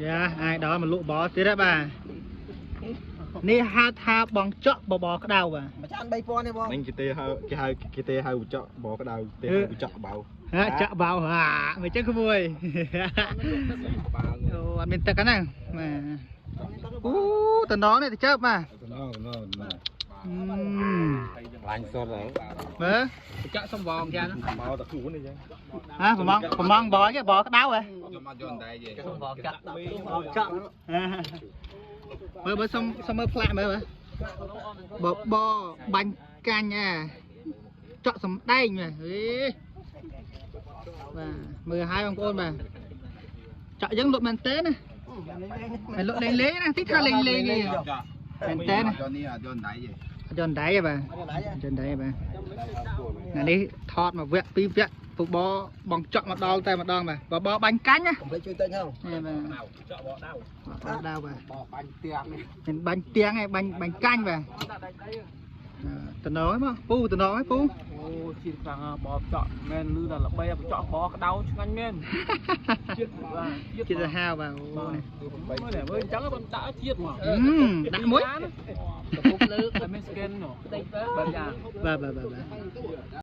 យ៉ាអាយដល់មកលក់បបទៀតហ៎បាទនេះហៅថាបងចក់បបរក្តៅបាទ មួយចាន3000ទេបង ហ្នឹងគេទេហៅគេហៅគេទេហៅបចក់បក្តៅទេហៅបចក់បៅ ហាចាក់បៅហាមិនចឹងក្មួយអូអត់មានទឹកហ្នឹងបាទអូតំណងនេះទៅចើបបាទ តំណងតំណងឡាញ់សុតហើយ មើល ចាក់សំវងចា មកតែខ្លួននេះចឹង ហ៎ប្រម៉ងប្រម៉ងបគេបក្តៅហ៎ យកមកយកអណ្ដែកទេ សំវងចាក់ ចាក់ មើលមើលសុំសុំមើលផ្លាកមើលមើលបបបាញ់កាញ់អាចក់សំដែងមើលហេបាទមើលឲ្យបងប្អូនបាទចក់យើងលក់មែនតើណាមិនលក់លេងលេងណាតិចថាលេងលេងទេមែនតើណា យកនេះយកអណ្ដែកទេ អត់យន់ដៃទេបាទអត់យន់ដៃទេបាទណានេះថតមកវគ្គពីរវគ្គពូបបងចក់មកដល់តែម្ដងបាទបបបាញ់កាញ់ណា កុំភ្លេចជួយទិញហ្នឹង នេះបាទ ចាក់បដៅ បដៅបាទ បបាញ់ទៀងនេះ មិនបាញ់ទៀងឯងបាញ់បាញ់កាញ់បាទតំណងមកពូតំណងឯងពូ អូជាតិខ្លាំងបបចក់មែនលឺដល់ល្បីបចក់បក្តៅឆ្ងាញ់មែនជាតិបាទជាតិ ជាតិសាហាវបាទអូនេះ មើលនេះមើលអញ្ចឹងបើដាក់ជាតិមក ដាក់មួយ កំពុកលើតែមានស្កេននោះបាទយ៉ា បាទបាទបាទបាទ